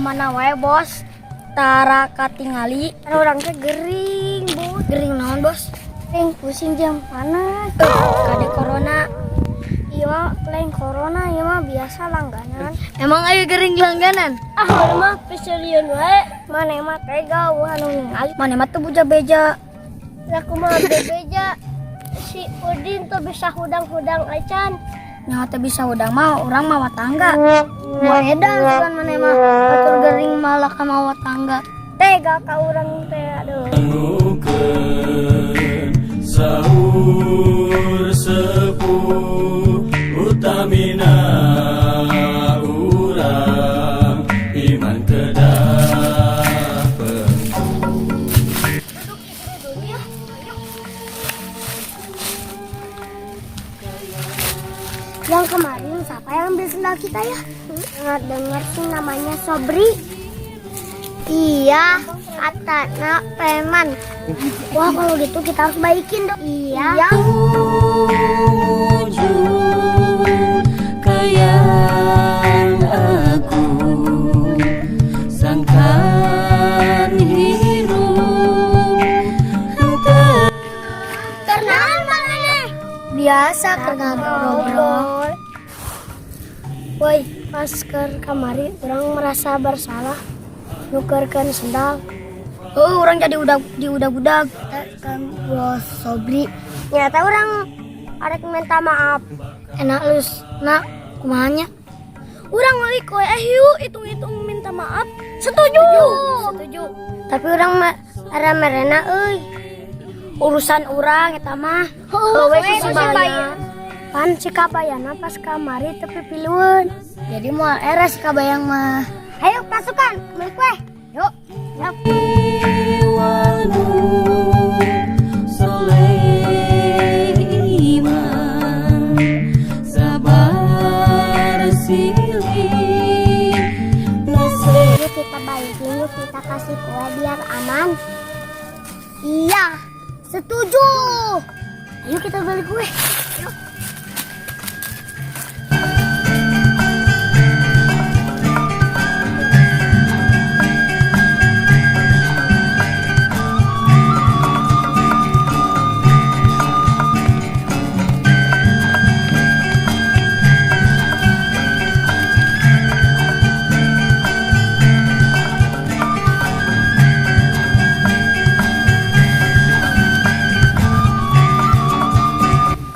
Kemana wae, Bos? Tara katingali. Urang teh gering, Bos. Gering naon, Bos? Gering pusing jam panas. Kade corona. Iya mah lain corona, iya mah biasa langganan. Emang ayo gering langganan? Ah, urang mah peserian wae. Mana mah tega wah anu ningali. Mana mah teu buja beja. Lah kumaha bebeja? Si Udin tuh bisa hudang-hudang acan. Nyawa teh bisa hudang mah, urang mawa tangga. Mau edan sugan mana mah batur gering malah ka mawa tangga. Tega ka urang teh aduh. Dangukeun saur sepuh utamina urang iman kedah pengku. Duduk istri dulu ya. Ayo. Yang kemarin siapa yang ambil sendal kita ya? Dengar-dengar sih namanya Sobri. Iya, katanya preman. Wah, kalau gitu kita harus baikin dong. Iya. Wujud kayang aku sangkan hirup henteu. Kenalan mana? Biasa keur ngobrol. Woi, pas keur kamari urang merasa bersalah nukerkeun sendal. Oh, urang jadi udah diudag-udag kan Bos Sobri. Nyata urang arek minta maaf. Enak lus, nak kumaha nya? Urang meuli kue yuk hitung-hitung minta maaf. Setuju. Setuju. Tapi urang mah era merena euy. Urusan urang eta mah. Heuh, we si Bayan. Pan si Kabayana pas kamari teu pipilueun. Jadi moal era si Kabayang mah. Ayo pasukan, beli kue. Yuk. Yuk. Wanu soleh iman sabar silih nasib. Yuk kita balikin, yuk kita kasih kue biar aman. Iya, setuju. Ayo kita beli kue. Yuk.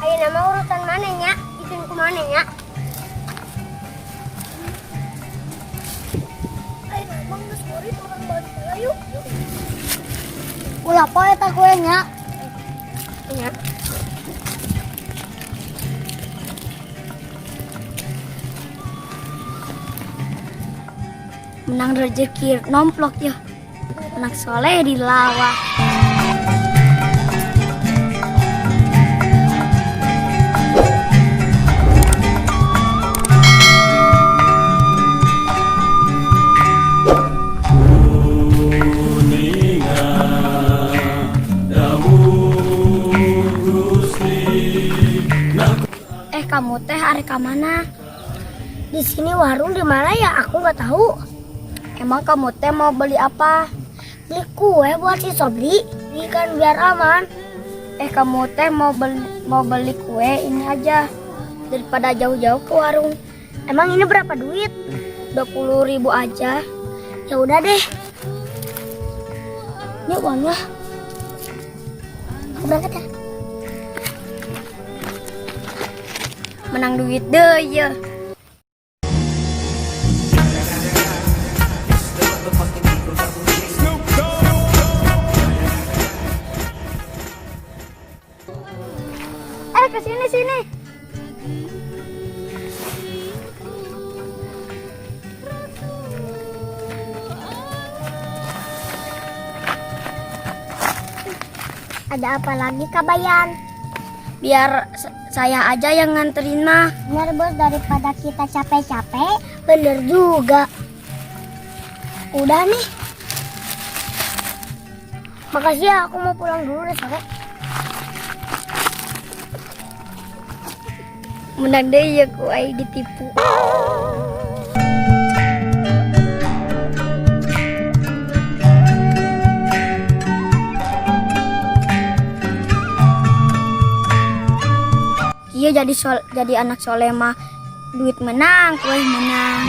Ayo nama urusan mana nya? Bikin ku mana nya? Ayo emang geus murid urang balik heula yuk. Ulah poe eta kue nya. Nya. Menang rezeki nomplok ya. Anak soleh di lawak. Kuninga dawuh Gusti. Kamu teh arek ka mana? Di sini warung di mana ya? Aku nggak tahu. Emang kamu teh mau beli apa? Beli kue buat si Sobri. Ini kan biar aman. Kamu teh mau beli kue ini aja daripada jauh-jauh ke warung. Emang ini berapa duit? 20.000 aja. Ya udah deh. Ini uangnya. Aku berangkat ya. Menang duit deh ya. Kesini sini. Ada apa lagi Kabayan? Biar saya aja yang nganterin mah. Bener Bos, daripada kita capek-capek. Bener juga. Udah nih. Makasih ya, aku mau pulang dulu udah sore. Menang deh ya ku ai ditipu. Jadi anak soleh mah duit menang, kue menang.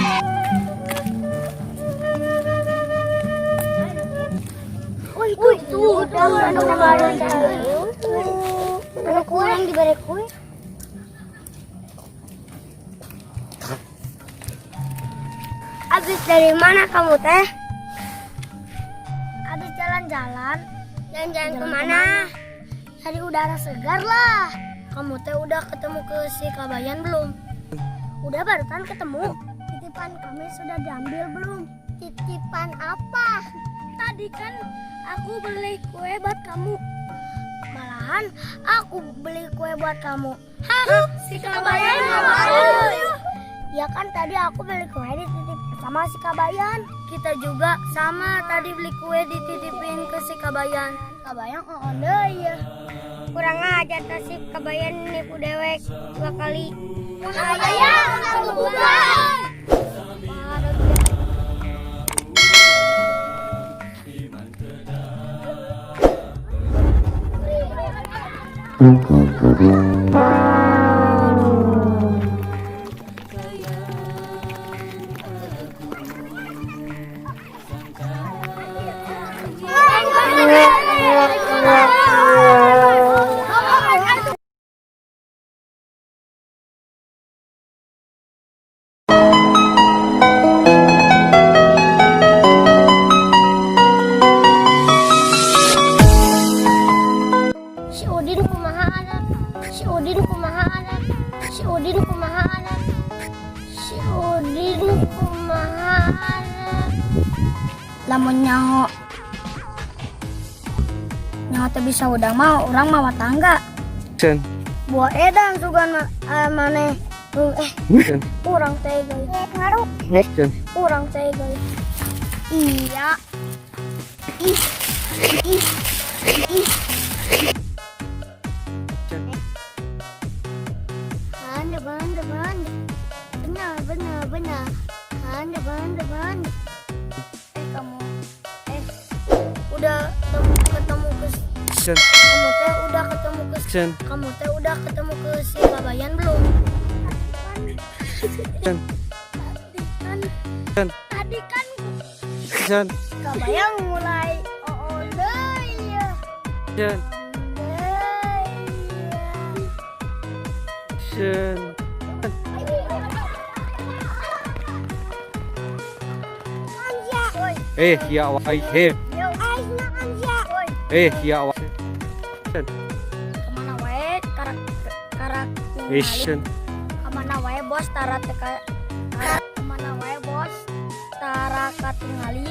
Wih, tuh, anu baru. Anu kurang diberi kue. Abis dari mana kamu teh? Abis jalan-jalan. Jalan-jalan kemana? Cari udara segar lah. Kamu teh udah ketemu ke si Kabayan belum? Udah, barusan ketemu. Titipan kami sudah diambil belum? Titipan apa? Tadi kan aku beli kue buat kamu. Malahan aku beli kue buat kamu. Hah? Si Kabayan nggak mau. Ya kan tadi aku beli kue dititip sama si Kabayan. Kita juga sama, tadi beli kue dititipin ke si Kabayan. Kabayan oh deui ya. Kurang ajar tah si Kabayan, nipu dewek dua kali. Kabayan, aku bukan. Wah, Si Udin kumaha ada? Si Udin kumaha ada? Si Udin kumaha ada? Si Udin kumaha ada? Lamun nyaho nyaho teh bisa udah mah urang mawa tangga. Action. Buah edan sugan maneh eh Action. Urang teh guys ngaruh. Action. Urang teh guys, iya, ih ih ih. Action. Bener bener bener bener bener bener bener bener bener. Eh, kamu eh udah ketemu ke Action. Kamu teh udah ketemu ke Action. Kamu teh udah ketemu ke si Kabayan belum? Action. Tadi kan Action. tadi kan Action. Kabayan mulai oh deui ya. Action. Deui. Action. Woi, Eh, ya wai he. woi. Eh, ya wai. Action. Kemana wae karak karak ningali. Action. Kemana wae bos tara teka tara, kemana wae bos tara katingali.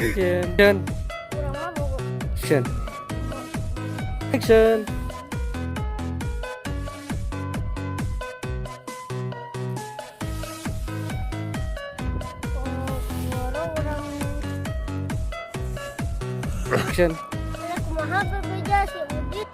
Action. Action. Urang mah bogo. Action. Action. Oh, boro urang. Action. Kumaha bebeja si Udin.